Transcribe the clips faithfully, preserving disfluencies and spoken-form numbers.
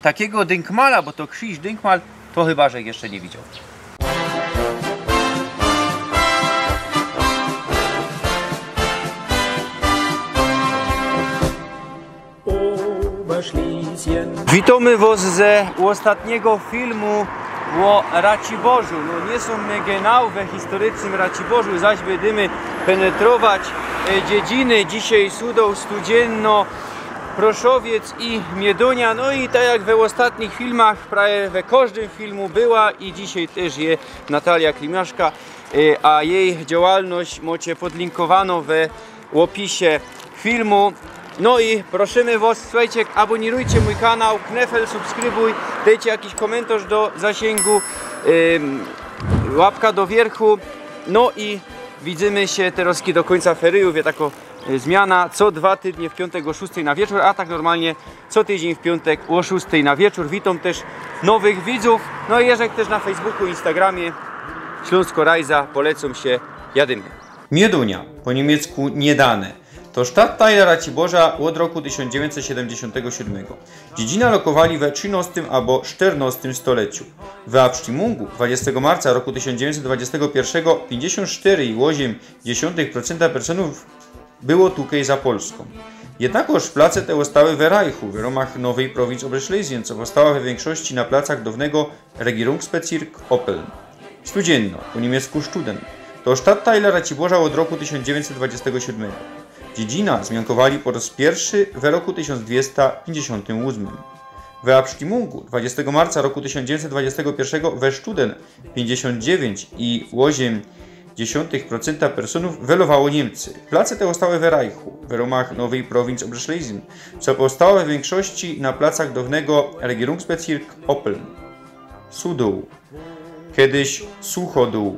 Takigo dynkmala, bo to krziż dynkmal, to chyba, że jeszcze niy widział. Witōmy wos ze ôstatnigo filmu ô Raciborzu. No, niy sōm my genau we historycznym Raciborzu, zaś bydymy penetrować, e, dziedziny. Dzisiej Sudoł, Studzienno, Proszowiec i Miedunia. No i tak jak we ôstatnych filmach, prawie we kożdym filmu była i dzisiej tyż je Natalia Klimiaszka, e, a jeji działalność mocie podlinkowaną we ôpisie filmu. No i proszymy wos, suchejcie, abōnirujcie mōj kanał, knefel, subskrybuj, dejcie jakiś kōmentorz do zasiyngu, ym, łapka do wiyrchu. No i widzymy sie terŏzki do kōńca feryjōw, je takŏ, y, zmiana, co dwa tydnie w piōntek ô szōstyj na wieczōr, a tak normalnie co tydziyń w piōntek ô szōstyj na wieczōr. Witōm tyż nowych widzōw, no i jeżech tyż na Facebooku, Instagramie, Ślōnsko Rajza, polecōm sie, jadymy. Miedunia, po niymiecku Niedane, to sztattajl Raciborza ôd roku tysiōnc dziewiyńćset siedymdziesiōntego siódmego. Dziedzina lokowali we trzynŏstym abo sztyrnŏstym stoleciu. We Abstimmungу dwudziestego marca roku tysiōnc dziewiyńćset dwudziestego piyrszego piyńćdziesiōnt sztyry i ôziym dziesiōntych procynta personōw było tukej za Polskōm. Jednakŏż place te ôstały we Rajchu, we rōmach nowyj prowincji Oberschlesien, co powstała we wiynkszości na placach downego Regierungsbezirk Oppeln. Studzienno, po niymiecku Studden, to sztattajl Raciborza ôd roku tysiōnc dziewiyńćset dwudziestego siódmego. Dziedzina zmiankowali po rŏz piyrszy we roku tysiōnc dwiesta piyńćdziesiōntym ôsmym. We Abstimmungу dwudziestego marca roku tysiōnc dziewiyńćset dwudziestego piyrszego we Studden piyńćdziesiōnt dziewiyńć i ôziym dziesiōntych procynta personōw welowało Niymcy. Place te ôstały we Rajchu, we rōmach nowyj prowincji Oberschlesien, co powstała we wiynkszości na placach downego Regierungsbezirk Oppeln. Sudōł, kedyś Suchodōł,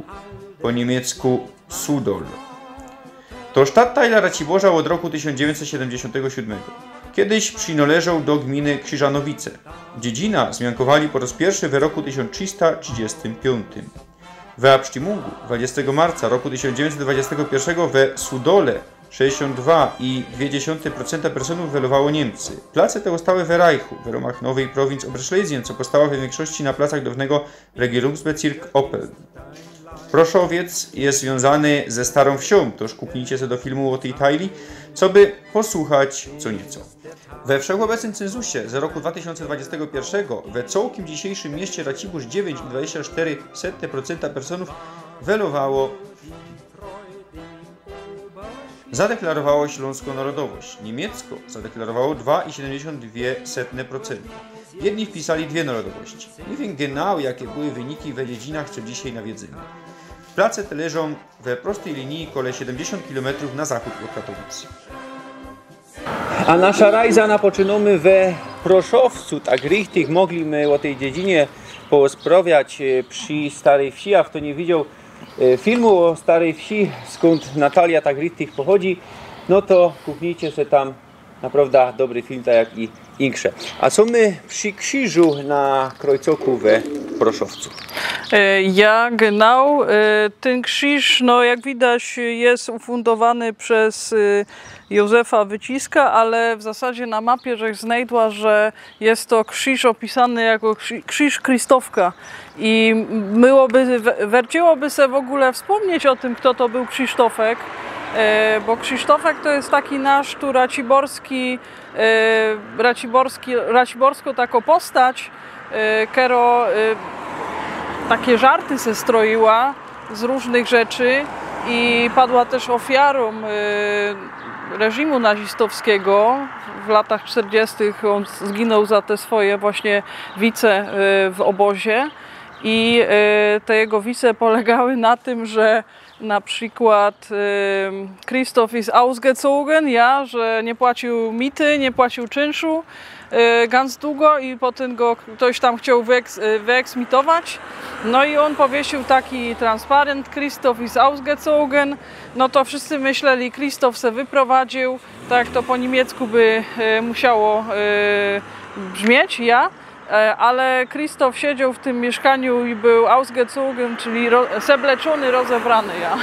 po niymiecku Sudol. To sztattajl Raciborza ôd roku tysiōnc dziewiyńćset siedymdziesiōntego siódmego. Kedyś przinŏleżoł do gminy Krziżanowice. Dziedzina zmiankowali po rŏz piyrszy we roku tysiōnc trzista trzidziestym piyōntym. We Abstimmungу dwudziestego marca roku tysiōnc dziewiyńćset dwudziestego piyrszego we Sudole sześćdziesiōnt dwa i dwie dziesiōnte procynta personōw welowało Niymcy. Place te ôstały we Rajchu, we rōmach nowyj prowincji Oberschlesien, co powstała we wiynkszości na placach downego Regierungsbezirk Oppeln. Proszowiec je zwiōnzany ze Starōm Wsiōm, tōż kuknijcie se do filmu ô tyj tajli, coby posuchać co niyco. We wszechôbecnym cynzusie z roku dwa tysiōnce dwudziestego piyrszego we cołkim dzisiyjszym mieście Racibōrz dziewiyńć i dwadzieścia sztyry setne procynta personōw welowało, zadeklarowało ślōnskõ nŏrodowość. Niymieckõ zadeklarowało dwa i siedymdziesiōnt dwie setne procynta. Jedni wpisali dwie nŏrodowości. Niy wiym genau, jake były wyniki we dziedzinach, co dzisiej nawiedzymy. Place te leżōm we prostyj liniji kole siedymdziesiōnt kilometrōw na zachōd ôd Katowic. A nasza rajza napoczynōmy we Proszowcu, tak richtig. Mogliśmy ô tyj dziedzinie porozprawiać, e, przi Staryj Wsi, a fto niy widział, e, filmu ô Staryj Wsi, skōnd Natalia tak richtig pochodzi, no to kuknijcie se tam, naprŏwda dobry film, tak jak i insze. A sōm my przi krziżu na Krojcoku we Proszowcu. E, ja, genau. E, tyn krziż, no, jak widać, je ufundowany bez, e, Józefa Wyciska, ale w zasadzie na mapie żech znajdła, że je to krziż ôpisany jako krzi-, krziż Kristofka. I byłoby, we-, werciłoby se w ôgōle wspōmnieć ô tym, fto to bōł Krzisztofek, e, bo Krzisztofek to je taki nasz tu raciborski, e, raciborski, raciborskŏ takŏ postać, e, kerŏ, e, take żarty se stroiła z rōżnych rzeczy i padła tyż ôfiarōm, e, reżimu nazistowskigo. W latach sztyrdziestych ôn zginōł za te swoje właśnie wice, e, w ôbozie. I, e, te jego wice polegały na tym, że na przikłŏd, e, Christoph ist ausgezogen, ja, że niy płaciōł mity, niy płaciōł czynszu, e, ganz dugo i potym go ftoś tam chcioł wyeks-, e, wyeksmitować. No i ôn powiesył taki transparent: „Christoph ist ausgezogen”. No to wszyscy myśleli, Krzysztof se wyprowadziōł, tak to po niymiecku by, e, musiało, e, brzmieć, ja. E, ale Krzysztof siedzioł w tym miyszkaniu i bōł ausgezogen, czyli ro-, zebleczōny, rozebrany, ja.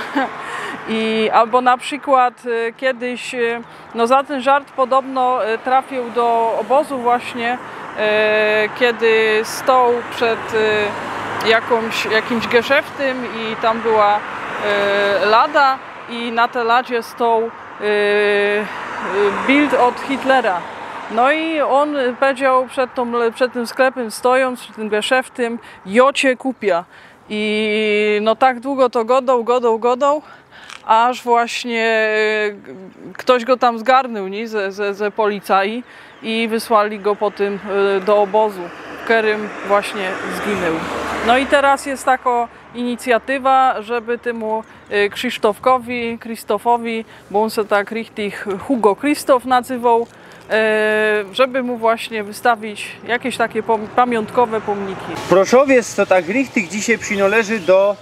I, abo na przikłŏd, e, kejś, e, no, za tyn żart podobno, e, trafiōł do ôbozu właśnie, e, kiedy stoł przed, e, jakąś, jakimś geszeftym i tam była, e, lada i na te ladzie stoł, e, e, bild od Hitlera. No i on powiedział przed tą, przed tym sklepym stojąc, przed tym geszeftym: „Jo cie kupia”. I no tak długo to godał, godał, godał, aż właśnie, e, ktoś go tam zgarnął, nie? Ze, ze, ze policji i wysłali go potem, e, do obozu, w którym właśnie zginął. No i teraz jest taka inicjatywa, żeby temu, e, Krzysztofkowi, Krzysztofowi, bo on się tak richtig Hugo Krzysztof nazywał, e, żeby mu właśnie wystawić jakieś takie pom-, pamiątkowe pomniki. Proszowiec to tak richtig dzisiej przinoleży do,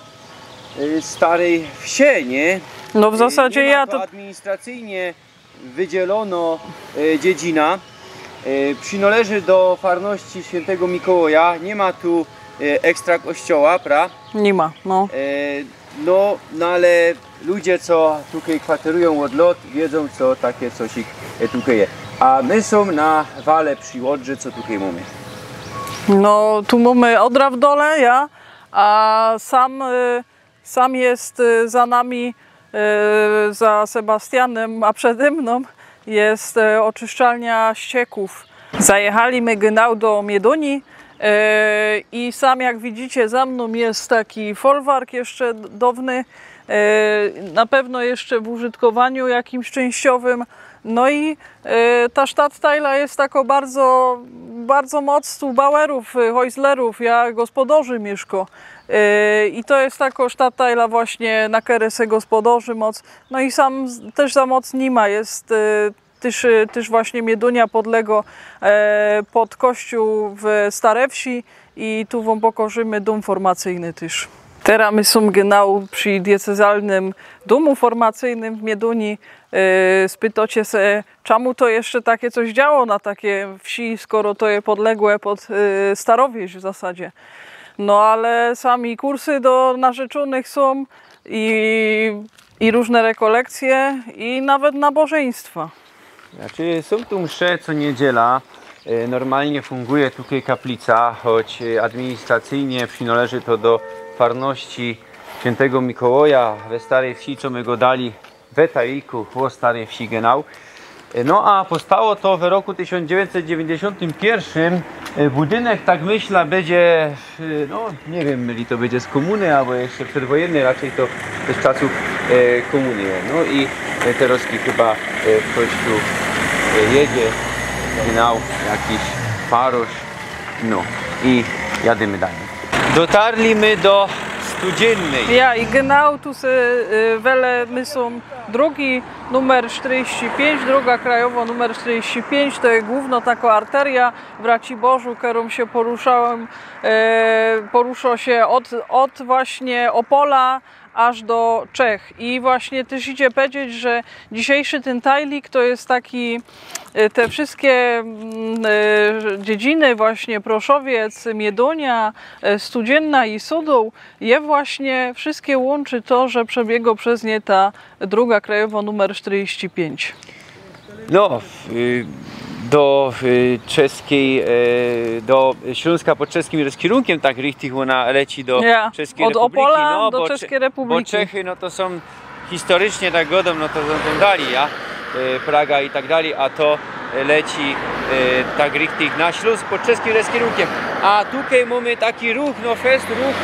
y, Starej Wsie, nie? No w Y, zasadzie nie ma ja to to administracyjnie wydzielono, y, dziedzina. Y, przinoleży do farności świętego Mikołaja, nie ma tu, y, ekstra kościoła, pra? Nie ma, no. Y, no, no ale ludzie, co tutaj kwaterują od lot, wiedzą, co takie coś ich, y, tutaj je. A my są na wale przy Odrze, co tutaj mamy? No, tu mamy Odra w dole, ja, a sam, y, sam jest, y, za nami, y, za Sebastianem, a przede mną jest, y, oczyszczalnia ścieków. Zajechali my genau do Mieduni, y, i sam, jak widzicie, za mną jest taki folwark jeszcze d-, dawny, y, na pewno jeszcze w użytkowaniu jakimś częściowym. No i, e, ta Stadtteila jest tako bardzo, bardzo moc tu Bauerów, e, Häuslerów, ja gospodarzi mieszko. E, i to jest tako Stadtteila właśnie, na kere se gospodarzi moc. No i sam z-, też za moc ni ma, jest, e, też, e, też właśnie Miedunia podlego, e, pod kościół w Starewsi i tu wam pokorzymy dom formacyjny też. Terô my są genau przy diecezalnym domu formacyjnym w Mieduni. E, spytocie se, czemu to jeszcze takie coś działo na takie wsi, skoro to je podległe pod, e, Starowieś w zasadzie. No ale sami kursy do narzeczonych są i, i różne rekolekcje i nawet nabożeństwa. Znaczy, są tu msze co niedziela. E, normalnie funguje tutaj kaplica, choć, e, administracyjnie przinoleży to do farności świętego Mikołaja we Starej Wsi, co my godali we tajliku ô Starej Wsi, genau. E, no a powstało to w roku tysiąc dziewięćset dziewięćdziesiątym pierwszym. E, budynek, tak myślę, będzie, e, no nie wiem, czy to będzie z komuny, albo jeszcze przedwojenny, raczej to z czasów, e, komuny. No i, e, teraz chyba, e, ktoś tu, e, jedzie, genau, jakiś farosz. No i jadymy dalej. Dotarli my do Studziennej. Ja, i genau tu se, y, wele my są drogi numer czterdzieści pięć, droga krajowa numer czterdzieści pięć, to jest główno taka arteria w Raciborzu, którą się poruszałem, e, poruszał się od, od właśnie Opola aż do Czech. I właśnie też idzie powiedzieć, że dzisiejszy ten tajlik to jest taki, e, te wszystkie, mm, e, dziedziny, właśnie Proszowiec, Miedunia, e, Studzienna i Sudół, je właśnie wszystkie łączy to, że przebiegło przez nie ta droga krajowa numer czterdzieści pięć. No, y, do, y, czeskiej, y, do Śląska pod czeskim rozkierunkiem, tak richtig ona leci do Ja, Czeskiej od Republiki, Opola no, do bo Cze-, Czeskiej Republiki. Bo Czechy, no to są historycznie, tak godom, no to są tam dalej, ja? Y, Praga i tak dalej, a to leci, y, tak richtig na Śląsk pod czeskim rozkierunkiem. A tutaj mamy taki ruch, no fest ruch,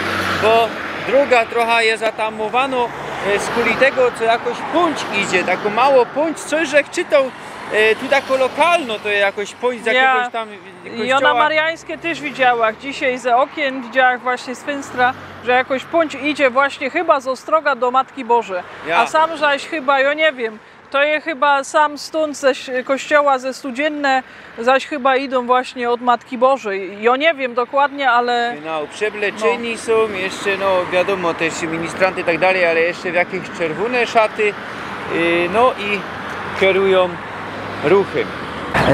bo droga trochę jest zatamowano, y, skuli tego, co jakoś pōńć idzie, tako mało pōńć, coś, że czytał, e, tu tako lokalno, to jakoś pōńć z Ja. jakiegoś tam I kościoła. Ona Mariańskie też widziała dzisiaj ze okien, widziała właśnie z finstra, że jakoś pōńć idzie właśnie chyba z Ostroga do Matki Boże. Ja. A sam zaś chyba, ja nie wiem, to je chyba sam stąd ze ś-, kościoła ze Studzienne, zaś chyba idą właśnie od Matki Bożej. Ja nie wiem dokładnie, ale Genau, przebleczeni No. są jeszcze, no wiadomo, też ministranty i tak dalej, ale jeszcze w jakieś czerwone szaty, y, no i kierują ruchy.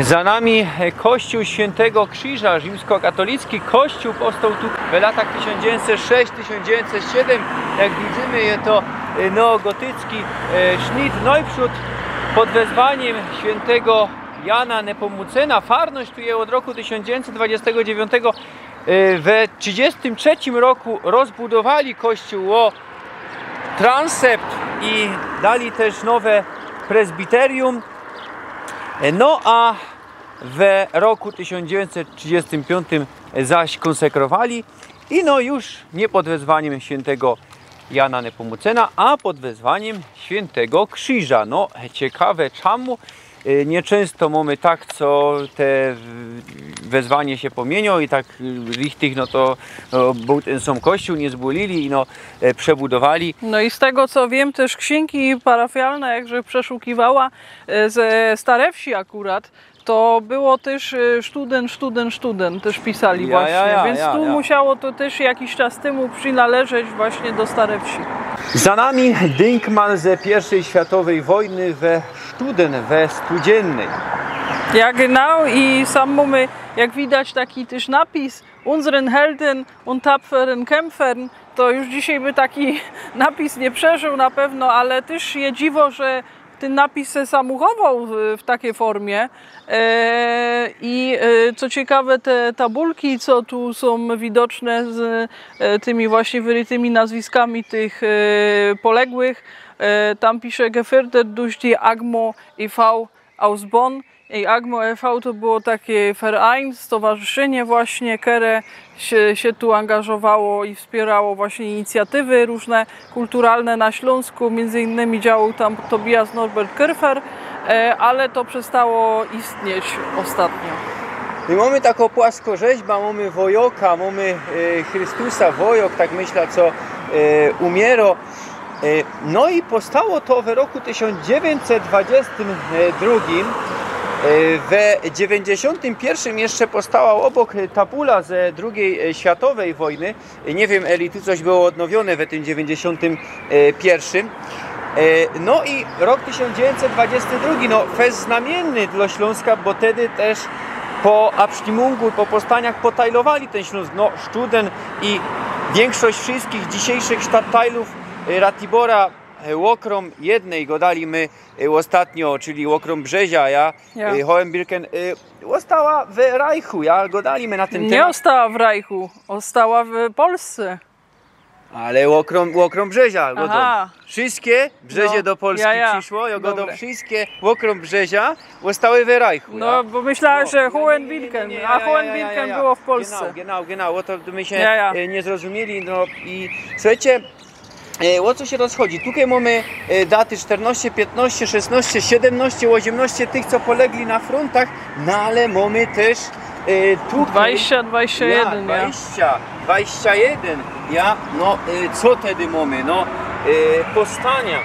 Za nami, e, kościół Świętego Krzyża, rzymskokatolicki kościół, powstał tu w latach tysiąc dziewięćset sześć, tysiąc dziewięćset siedem. Jak widzimy, jest to, e, neogotycki, e, sznit, no i przód pod wezwaniem świętego Jana Nepomucena. Farność tu je ôd roku tysiōnc dziewiyńćset dwudziestego dziewiątego. E, we trzidziestym trzecim roku rozbudowali kościōł ô transept i dali tyż nowe prezbiterium. E, no a we roku tysiōnc dziewiyńćset trzidziestym piōntym zaś kōnsekrowali i no już niy pod wezwaniym świyntego Jana Nepomucena, a pod wezwaniym świyntego Krziża. No, ciekawe czamu. E, nieczynsto mōmy tak, co te w-, wezwanie sie pōmiyniōm i tak, e, richtig, no to, no, bōł tyn sōm kościōł, niy zbōlili i no, e, przebudowali. No i z tego, co wiym, tyż ksiyngi parafialne, jakże przeszukiwała, e, ze Stare Wsi akurat, to było tyż, e, student, student, student, tyż pisali. Ja, właśnie, ja, ja, wiync ja, tu ja. Musiało to tyż jakiś czas tymu przinależeć właśnie do Stare Wsi. Za nami dynkmal ze piyrwszyj światowyj wojny we Studen, we Studziennej. Ja, genau, i sam mōmy, jak widać, taki tyż napis: „Unseren Helden und tapferen Kämpfern”. To już dzisiej by taki napis niy przeżył na pewno, ale tyż je dziwo, że tyn napis sie sam uchowoł w, w takiej formie. E, i, e, co ciekawe, te tabulki, co tu sōm widoczne z, e, tymi właśnie wyrytymi nazwiskami tych, e, poległych, e, tam pisze: „Gefördert durch die Agmo e V aus Bonn”. I Agmo e V to było taki verein, stowarzyszynie właśnie, kere sie, sie tu angażowało i wspierało właśnie inicjatywy rōżne kulturalne na Ślōnsku. Miyndzy innymi działoł tam Tobias Norbert Kyrfer, e, ale to przestało istnieć ôstatnio. I mōmy takõ płaskorzeźba, mōmy wojoka, mōmy, e, Chrystusa, wojok, tak myśla, co, e, umiyro. E, no i powstało to we roku tysiōnc dziewiyńćset dwudziestym drugim. E, we dziewiyńćdziesiōntym piyrwszym jeszcze powstała ôbok, e, tabula ze drugij, e, światowyj wojny. E, niy wiym, eli tu coś było ôdnowiōne we tym dziewiyńćdziesiōntym piyrwszym. E, no i rok tysiōnc dziewiyńćset dwudziesty drugi, no, fest znamiynny dlŏ Ślōnska, bo tedy tyż po Abstimmungach, po powstaniach potajlowali tyn Ślōnsk. No, Studen i wiynkszość wszyskich dzisiejszych Stadtteilōw, e, Ratibora, e, ôkrōm jednej, godali my, e, ôstatnio, czyli ôkrōm Brzezia, ja, Ja. e, Hohenbirken, e, ôstała w Reichu, ja, godali my na tyn Niy temat. Ôstała w Reichu, ôstała w Polsce. Ale ôkrōm, ôkrōm Brzezia, godōm. Aha. Wszyske Brzezie No. do Polski Ja, ja. Prziszło, ja godōm, Dobre. Wszyske ôkrōm Brzezia ôstały w Reichu, No, ja? bo myślała, No, że nie, nie, nie, nie, Hohenwilken, nie, nie, a ja, ja, ja, Hohenwilken ja, ja. było w Polsce. Genau, genau, genau, ô to my sie, Ja, ja. e, niy zrozumieli, no i słuchejcie, e, ô co sie rozchodzi? Tukej mōmy, e, daty sztyrnŏście, piytnŏście, szesnŏście, siedymnŏście, ôziymnŏście tych, co polegli na frōntach, no ale mōmy tyż, e, tukej Dwadzieścia, dwadzieścia jeden, Ja, ja. dwadzieścia, dwadzieścia jeden, ja, no, e, co tedy mōmy? No, e, powstania,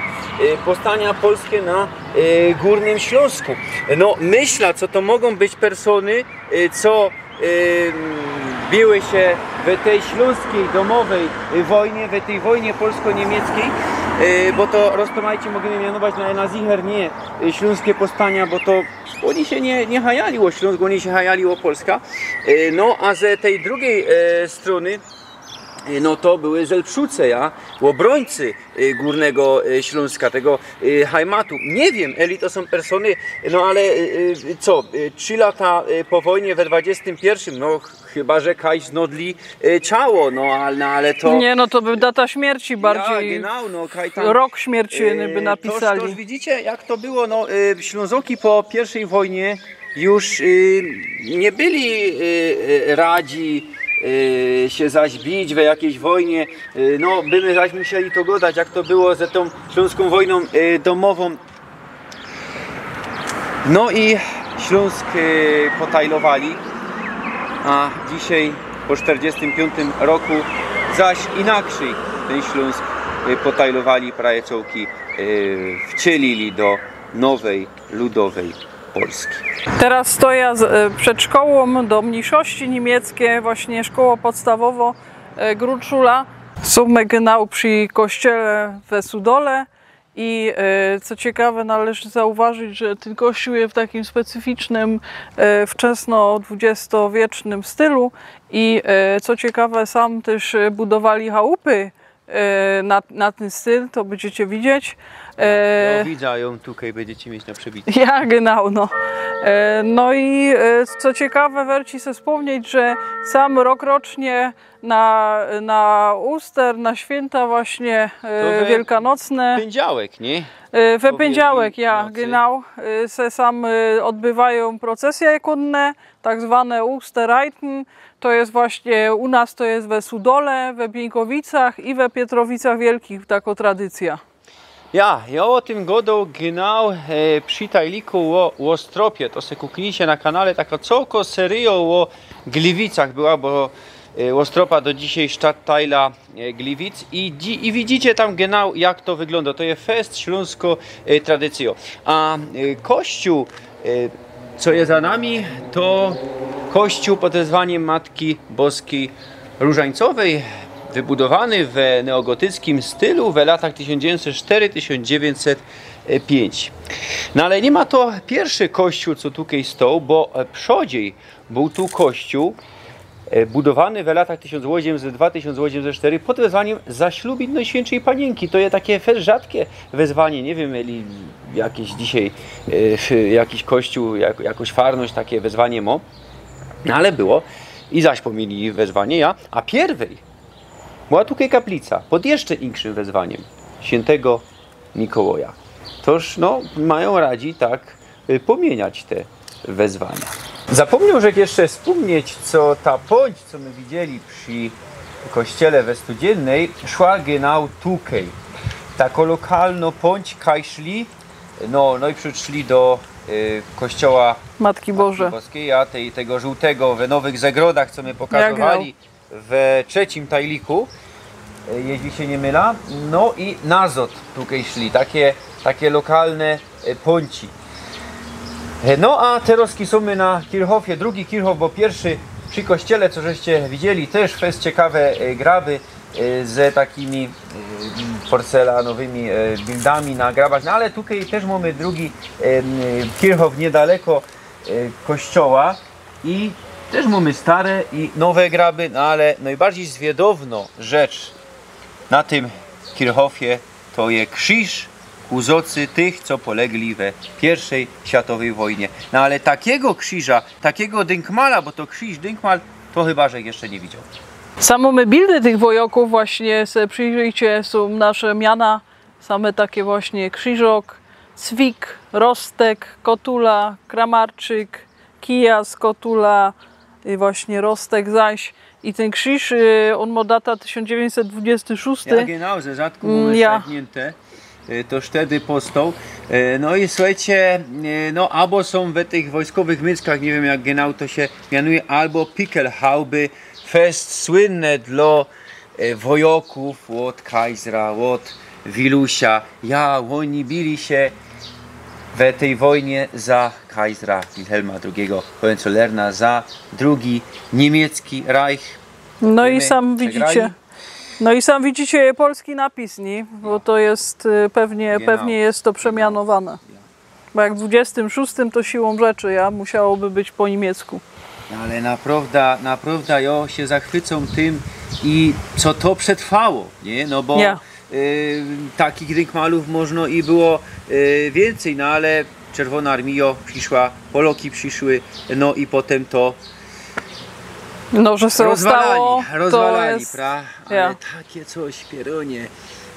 e, powstania polske na, e, Gōrnym Ślōnsku. No, myśla, co to mogōm być persōny, e, co, e, biły sie w tyj ślōnskij dōmowyj, e, wojnie, w tyj wojnie polsko-niymieckiej, e, bo to roztōmajcie, możymy mianować na, na zicher niy, e, ślōnskie powstania, bo to ôni sie niy, niy hajali ô Ślōnsk, ôni sie hajali ô Polska. E, no, a ze tyj drugij, e, strōny, e, no to były zelpszuce, ja, ôbrōńcy, e, Gōrnego, e, Ślōnska, tego, e, Heimatu. Niy wiym, eli to sōm persōny, no ale, e, e, co, e, trzi lata, e, po wojnie we dwadzieścia piyrwszym, no ch-, chyba że kajś znodli, e, ciało, no, a, no ale to Niy, no to by data śmierci Ja, bardzij, genau, no, kaj tam, rok śmierci e, by to, napisali. To widzicie, jak to było, no, e, Ślōnzoki po piyrwszyj wojnie już, e, niy byli, e, e, radzi, e, sie zaś bić we jakijś wojnie, e, no, by my zaś musieli to godać, jak to było ze tōm Ślōnskōm wojnōm, e, dōmowōm. No i Ślōnsk, e, potajlowali, a dzisiej po sztyrdziestym piōntym roku zaś inakszyj tyn Ślōnsk, e, potajlowali, prawie cołki, e, wcielili do nowyj, ludowyj Polski. Teroz stoja z, e, przed szkołōm do mniyjszości niymieckie, właśnie szkoła podstawowo, e, Grundschula. Sōm my genau przi kościele we Sudole. I, e, co ciekawe, należy zauważyć, że tyn kościōł je w takim specyficznym, e, wczesno-dwudziestowiecznym stylu i, e, co ciekawe, sam tyż, e, budowali chałupy, e, na, na tyn styl, to bydziecie widzieć. E, No, widzã jã tukej, bydziecie mieć na przebitym. Ja, genau, no. E, no i, e, co ciekawe, werci se wspōmnieć, że sam rok rocznie na, na Uster, na świynta właśnie, e, To we wielkanocne. Pyndziałek, nie? E, we Powiem pyndziałek, ja, nocy. Genau. E, se sam, e, ôdbywajōm procesje kōnne, tak zwane Usterreiten. To je właśnie, u nas to je we Sudole, we Bieńkowicach i we Pietrowicach Wielkich takŏ tradycyjŏ. Ja, ja ô tym godoł genau, e, przi tajliku ô, ô Ôstropie, to se kuknijcie na kanale, takŏ cołkõ seryjŏ ô Gliwicach była, bo, e, Ôstropa do dzisiej Stadtteila, e, Gliwic i, dzi- i widzicie tam genau, jak to wyglōndŏ. To je fest ślōnskŏ, e, tradycyjŏ. A, e, kościół, e, co je za nami, to kościół pod wezwaniem Matki Boskiej Różańcowej, wybudowany w neogotyckim stylu w latach tysiąc dziewięćset cztery, tysiąc dziewięćset pięć. No ale niy ma to piyrszy kościół, co tukej stoł, bo, e, przodziej bōł tu kościół, e, budowany w latach tysiąc ôziymset dwa, tysiąc ôziymset cztery pod wezwaniem Zaślubin Nojświynczyj Paniynki. To je take fest rzadkie wezwanie, niy wiym, ili jakiś dzisiej, e, f- jakiś kościół, jak- jakŏś farność take wezwanie mŏ. No ale było. I zaś pomiyli wezwanie, ja. A piyrwyj była tukej kaplica pod jeszcze inkszym wezwaniem świętego Mikołaja. Toż, no, majōm radzi tak, y, pomiyniać te wezwania. Zapōmniôł żech jeszcze wspōmnieć, co ta pōńć, co my widzieli przi kościele we Studzielnej, szła genau tukej. Takŏ lokalnŏ pōńć, kaj szli, no, no i prziszli do, y, kościoła Matki Boże. Boskiej, a tej, tego żōłtego we Nowych Zegrodach, co my pokazowali. Genau. We trzecim tajliku, e, jeźli sie niy mylã. No i nazŏd tukej szli, take, take lokalne, e, pōńci. E, no a terŏz kisōmy na Kirchhofie, drugi Kirchhof, bo piyrszy przi kościele, co żeście widzieli, tyż fest ciekawe, e, graby, e, ze takimi, e, porcelanowymi, e, bildami na grabach, no ale tukej tyż mōmy drugi, e, m, Kirchhof niydaleko, e, kościoła. I tyż mōmy stare i nowe graby, no ale nojbardzij zwiedowno rzecz na tym Kirchhofie to je krziż ku zŏcy tych, co polegli we piyrszej światowyj wojnie. No ale takigo krziża, takigo dynkmala, bo to krziż dynkmal, to chyba żech jeszcze niy widzioł. Sam mōmy bildy tych wojŏkōw, właśnie se przijrzyjcie, sōm nasze miana. Same take właśnie Krziżok, Cwik, Rostek, Kotula, Kramarczyk, Kijas, Kotula i właśnie Rostek zaś. I tyn krziż, y, ôn mŏ data tysiōnc dziewiyńćset dwudziesty szōsty. Ja, genau, ze zadku Mm, mōmy ja. Wstrzykniynte, y, to wtedy powstoł. Y, no i suchejcie, y, no abo sōm we tych wojskowych myckach, niy wiym jak genau to sie mianuje, abo Pickelhauby, fest słynne dlŏ e, wojŏkōw ôd Kajzra, ôd Wilusia. Ja, ôni bili sie we tyj wojnie za Kajzra Wilhelma drugigo Hohenzollerna, za drugi niymiecki Reich. No i Wiymy, sam przegrali. Widzicie, no i sam widzicie polski napis, niy? Bo to je, y, pewnie, Genau. Pewnie je to przemianowane. Ja. Bo jak w dwudziestym szōstym, to siłōm rzeczy, ja, musiałoby być po niymiecku. No ale naprŏwda, naprŏwda, jo sie zachwycōm tym i co to przetrwało, niy? No bo, Ja. y, takich dynkmalōw możno i było, y, wiyncyj, no ale Czerwōnŏ Armijŏ prziszła, Poloki prziszły, no i potym to No, że se rozwalali, ôstało, to rozwalali, je pra-, ale Ja. Take coś, pierōnie.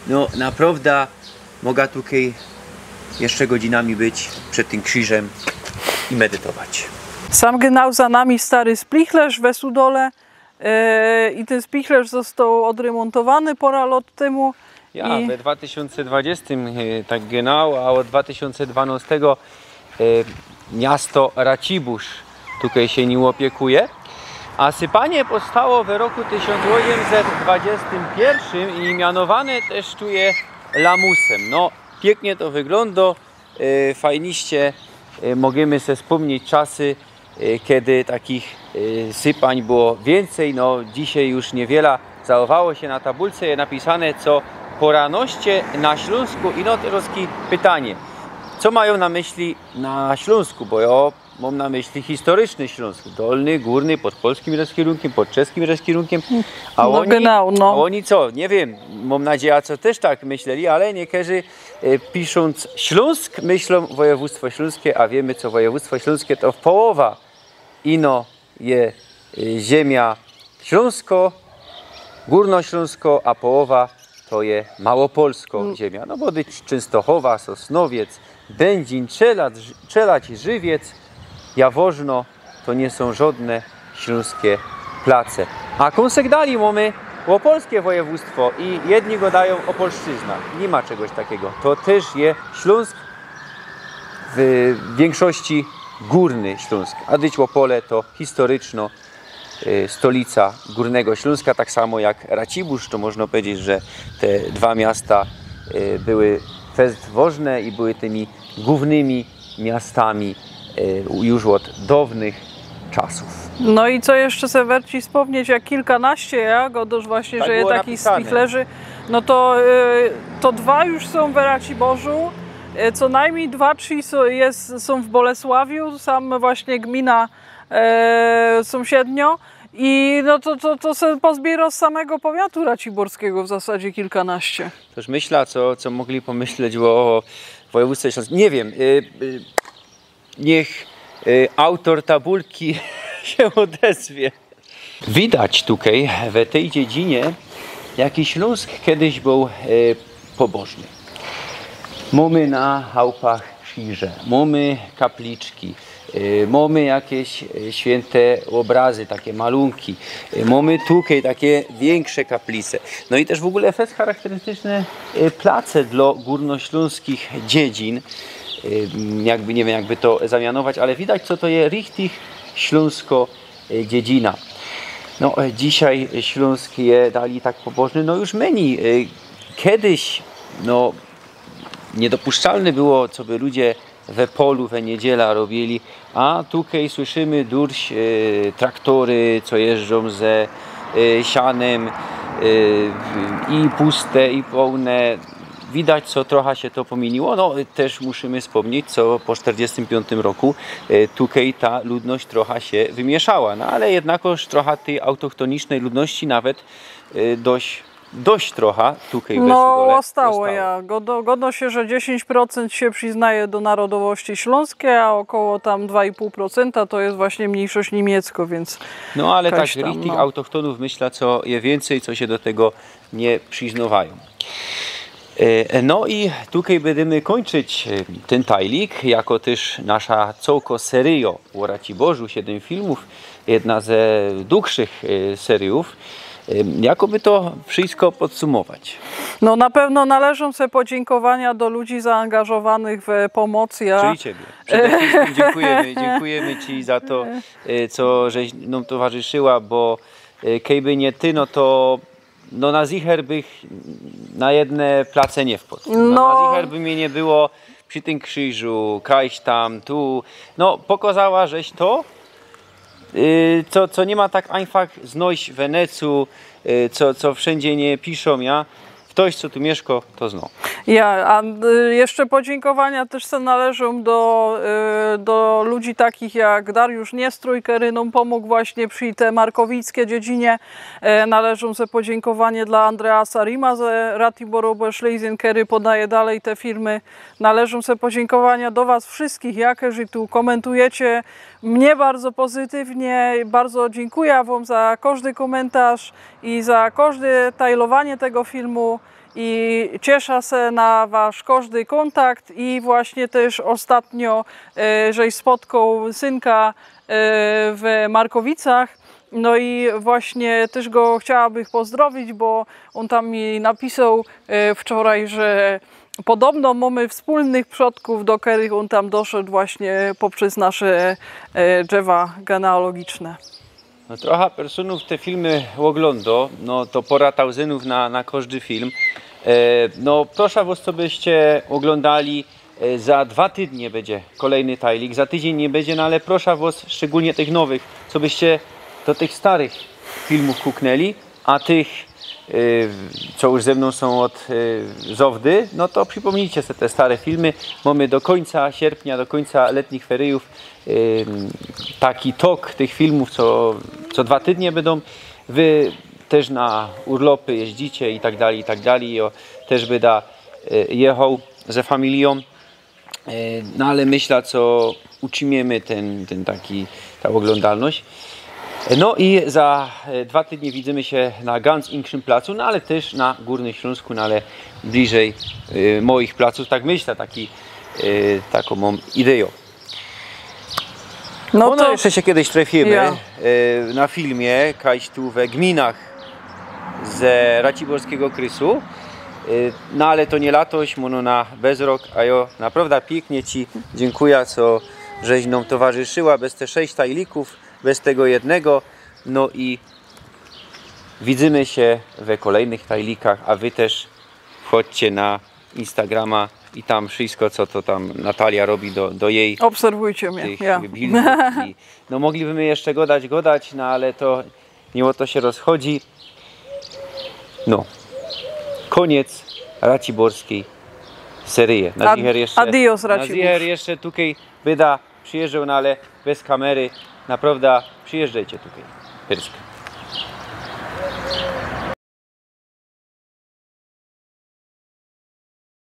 No, naprŏwda Moga tukej jeszcze godzinami być przed tym krziżym i medytować. Sam genau za nami stary spichlerz we Sudole, e, i tyn spichlerz zostoł ôdrymōntowany pora lŏt tymu. Ja, i we dwa tysiōnce dwudziestym, e, tak genau, a ôd dwa tysiōnce dwanŏstego, e, miasto Racibórz tukej sie nim ôpiekuje. A sypanie powstało w roku tysiōnc ôziymset dwudziestym piyrszym i mianowane tyż tu je lamusym. No, piyknie to wyglōndo, e, fajniście, e, możymy se spōmnieć czasy, e, kedy takich, e, sypań było wiyncyj. No, dzisiej już niywiela zachowało sie. Na tabulce je napisane, co po ranoście na Ślōnsku. I no, terŏz pytanie, co majōm na myśli na Ślōnsku, bo jo Mōm na myśli historycznie Ślōnsk, dolny, gōrny, pod polskim rozkierunkiem, pod czeskim rozkierunkiem. A No oni, genau, no. A oni co? Niy wiym, mōm nadzieja, co tyż tak myśleli, ale niykerzy, e, piszōnc Ślōnsk, myślōm wojewōdztwo ślōnskie, a wiymy, co wojewōdztwo ślōnskie to połowa ino je, e, ziymia Ślōnsko, Górnoślōnsko, a połowa to je Małopolsko ziymia. No bo dyć Czynstochowa, Sosnowiec, Byndzin, Czelać, Czelać, Żywiec, Jaworzno, to niy sōm żodne ślōnskie place. A kōnsek dalij mōmy Opolskie wojewōdztwo i jedni godajōm Opolszczyzna. Niy ma czegoś takigo. To tyż je Ślōnsk, w wiynksości Górny Ślōnsk. A dyć Opole to historycznie, e, stolica Górnego Ślōnska, tak samo jak Racibōrz, to można powiedzieć, że te dwa miasta, e, były fest wożne i były tymi głōwnymi miastami, e, już ôd downych czasōw. No i co jeszcze se werci wspōmnieć, jak kilkanaście, ja godosz właśnie, Tak że je było taki napisane. Spichlerzy, no to, e, to dwa już sōm w Raciborzu, e, co najmnij dwa, trzi sō-, je, sōm w Bolesławiu, sam właśnie gmina, e, sōmsiednio. I no to, to, to se pozbiyrŏ z samego powiatu raciborskigo w zasadzie kilkanaście. Toż myśla, co, co mogli pomyśleć ô, ô wojewōdztwie ślōnskim. Niy wiym. Y, y, niych, y, autor tabulki sie ôdezwie. Widać tukej, w tyj dziedzinie, jaki Ślōnsk kejsik bōł, y, pobożny. Mōmy na chałpach krziże, mōmy kapliczki, y, mōmy jakeś, y, świynte ôbrazy, take malōnki. Y, mōmy tukej take wiynksze kaplice. No i tyż w ogōle fest charakterystyczne, y, place dlŏ gōrnoślōnskich dziedzin. Y, jakby, niy wiym, jakby to zamianować, ale widać, co to je richtig ślōnsko, y, dziedzina. No, y, dzisiej Ślōnsk je dalij tak pobożny, no już mynij. Y, kejsik, no, niydopuszczalne było, coby ludzie we polu we niydziela robiyli, a tukej słyszymy durś, e, traktory, co jeżdżōm ze, e, sianym, e, i puste, i połne. Widać, co trocha sie to pomiyniło. No, tyż musimy wspōmnieć, co po sztyrdziestym piōntym roku, e, tukej ta ludność trocha sie wymieszała. No, ale jednakoż trocha tyj autochtonicznyj ludności nawet, e, dość dość trocha tukej we No, Sudole ôstało, ôstało. Ja. Godo, godo sie, że dziesiyńć procynt sie prziznaje do narodowości ślōnskij, a ôkoło tam dwa i pōł procynta to je właśnie myńszość niymiecko, więc No ale tak, jakoś tam, richtig no. Autochtonōw, myśla, co je wiyncyj, co sie do tego niy prziznŏwajōm. E, no i tukej bydymy kōńczyć, e, tyn tajlik, jako tyż nasza cołko seryjŏ ô Raciborzu, siedym filmōw, jedna ze dugszych, e, seryjōw. E, jakoby to wszystko podsumować? No, na pewno należōm se podziynkowania do ludzi zaangażowanych w pōmoc. Ja Czyli ciebie. Przede wszystkim dziękujemy, dziękujemy ci za to, e, co żeś nōm towarzyszyła, bo, e, kejby niy ty, no to, no, na zicher bych na jedne place niy wpŏd. No, No. Na zicher by mie niy było przi tym krziżu, kajś tam, tu. No, pokŏzała żeś to, y, co, co niy ma tak ajnfach znojś w netu, y, co, co wszyndzie niy piszōm, ja. Ftoś, co tu miyszko, to zno. Ja, a, y, jeszcze podziynkowania tyż se należōm do, y, do ludzi takich jak Dariusz Niestrój, kery nōm pōmōg właśnie przi te markowickie dziedzinie. E, należōm se podziynkowanie dlŏ Andreasa Rima z Ratiboru Oberschlesien, kery podaje dalej te filmy. Należōm se podziynkowania do was wszyskich, jakerzy tu kōmentujecie mie bardzo pozytywnie. Bardzo dziynkuja wōm za kożdy kōmentarz i za kożde tajlowanie tego filmu. I ciesza se na wasz kożdy kōntakt i właśnie tyż ôstatnio, e, żeś spotkoł synka, e, w Markowicach. No i właśnie tyż go chciałabych pozdrowić, bo ôn tam mi napisoł, e, wczoraj, że podobno mōmy wspōlnych przodkōw, do kerych ôn tam doszoł właśnie poprzez nasze, e, drzewa genealogiczne. No, trocha personōw te filmy ôglōndo, no to pora tauzynōw na, na kożdy film. E, no, proszã wŏs, cobyście ôglōndali, e, za dwa tydnie bydzie kolejny tajlik, za tydziyń niy bydzie, no ale proszã wŏs, szczegōlnie tych nowych, cobyście do tych starych filmōw kuknęli, a tych y, co już ze mną są od, y, zowdy, no to przypomnijcie sobie te stare filmy. Mamy do końca sierpnia, do końca letnich feryjów, y, taki tok tych filmów, co, co dwa tygodnie będą. Wy też na urlopy jeździcie i tak dalej, i tak dalej. Jo, też byda, y, jechał ze familią. E, no ale myślę, co utrzymujemy ten, ten taki, ta oglądalność. E, no i za, e, dwa tygodnie widzimy się na ganz inkszym placu, no ale też na Górnym Śląsku, no ale bliżej, e, moich placów, tak myślę, taki, e, taką mam ideę. No Ono to jeszcze się kiedyś trefimy, Ja. e, na filmie, kajś tu we gminach ze raciborskiego krysu. E, no ale to nie latoś, mono na bezrok, a jo, naprawdę pięknie Ci dziękuję, co żeś nam towarzyszyła bez te sześć tajlików, bez tego jednego. No i widzimy się we kolejnych tajlikach, a Wy też wchodźcie na Instagrama i tam wszystko, co to tam Natalia robi do, do jej Obserwujcie mnie. tych Ja. bildów. I, no moglibyśmy jeszcze godać, godać, no ale to nie o to się rozchodzi. No. Koniec raciborskiej seryje. Na Ad- zicher jeszcze, adios, na Racibórz. Zicher jeszcze tutaj byda przyjeżdżał, no ale bez kamery. Naprawdę przyjeżdżajcie tutaj. Pyrsk.